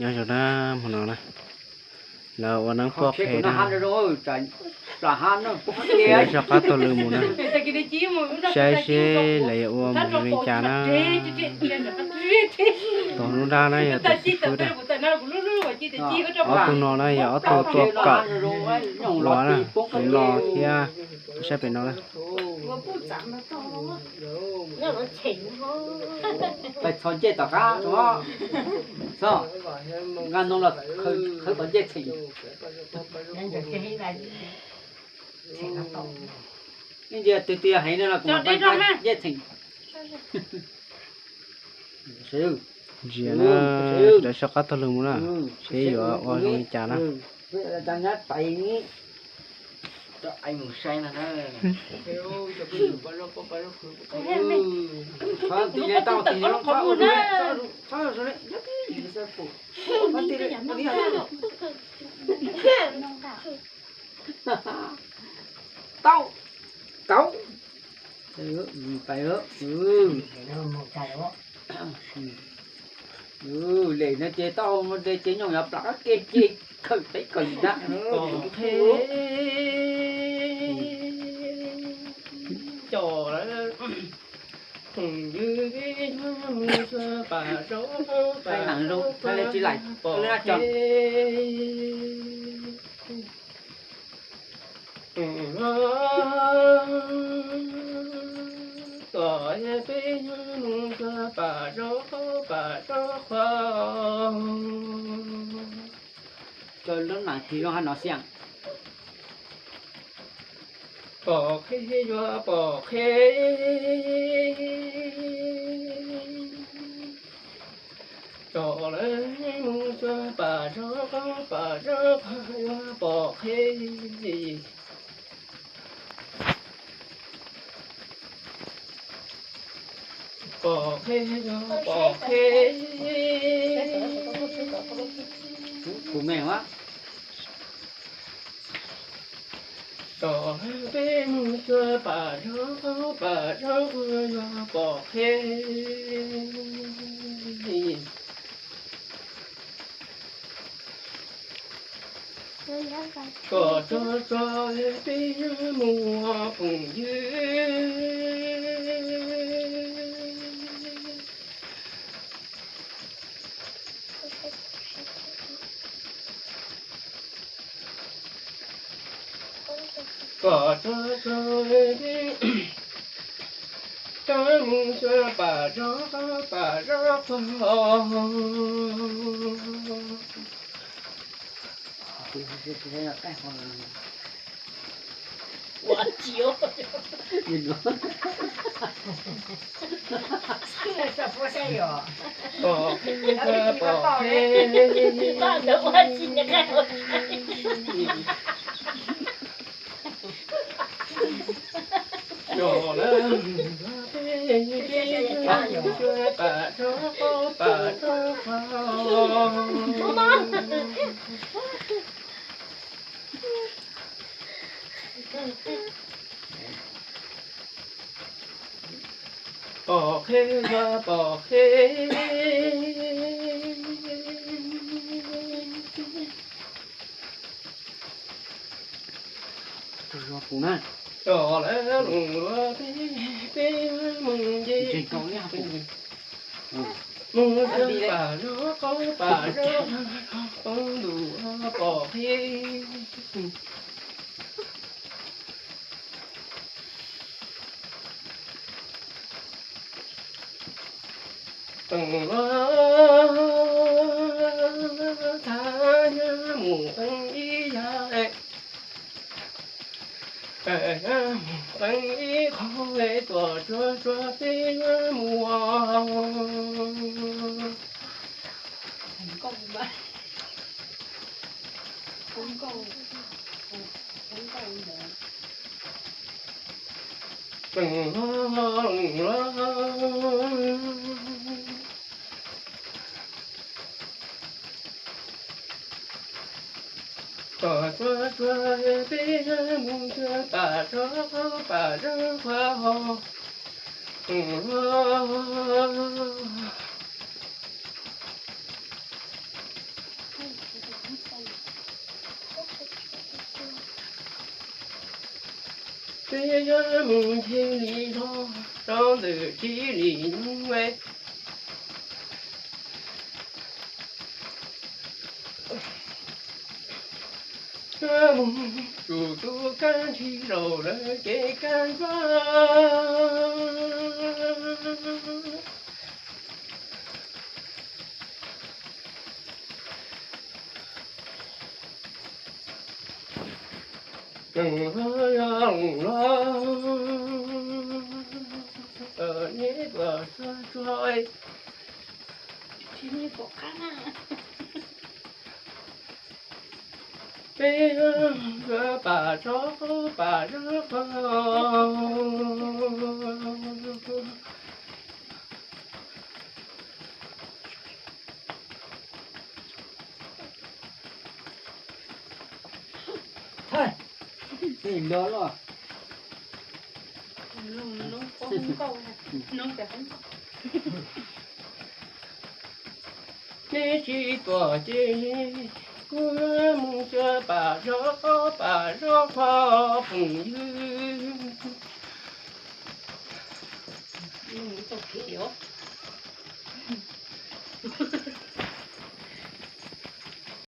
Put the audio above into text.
Nyob zoo na, hmo no na, lawv ua neeb poj qhe na, lawv soj qab taug lw mus na, saib seb lawv yuav ua mus zoo li cas na. Tom lub nrab na yog tus xib fwb na, ob tug no na yog ob tug tuaj kawm ua na, tus no thiab, saib pem no na. Pais txhos ncej tom qab, nqa no los khawb tom ncej txheem. Ib ntsia twg tias heev no los kuv mam nqa ncej txheem. Ntsia na, lawv soj qab taug lw mus na, seb yuav ua zoo li cas na. Tau, tau. Pais, lem no ces tau, ces nyooj yuav plam qab ke ces khawm peb khawm na. Cov lawv, phooj ywg, mus xyuas pam zaub, pam zaub, pom qhe. Tom peb mus xyuas pam zaub qaub pam zaub qhuav. Cov lub neej thiv lub hab no xiam. Pom qhe yuav pom qhe. Cov lawv mus xyuas pam zaub qaub pam zaub qhuav yuav pom qhe. Pom qhe yuav pom qhe. Kuv me a. Tom peb mus xyuas pam zaub qaub pam zaub qhuav yuav pom qhe. Kom tso tso peb mus phooj ywg. Kom tso tso peb mus xyuas pam zaub qaub pam zaub qhuav. Pom qhe yuav pom qhe. Cov lawv los peb, peb mus nce, mus xyuas pam zaub qaub pam zaub qhuav poob ntuj pom qhe. Teem los thav nyab mus qee ib yam, nyab mus qee ib qho, tuam tsuag tsuag peb nyab mus. Teem los los, tuam tsuag tsuag peb nyab mus xyuas pam zaub qaub pam zaub qhuav. Peb yuav mus nthe li no rau ntawm tsib hlis ntuj. Yuav mus tsum tus kab nrig zaum lawv kev kab ntsuab. Los, los, neb puas tsuag tsuag? Peb yuav pam tsob pam tsob qhov. Thaj, tej nrov loj. Neb tsis tuam ces kuv mus xyuas pam tsob pam tsob qhov phooj ywg.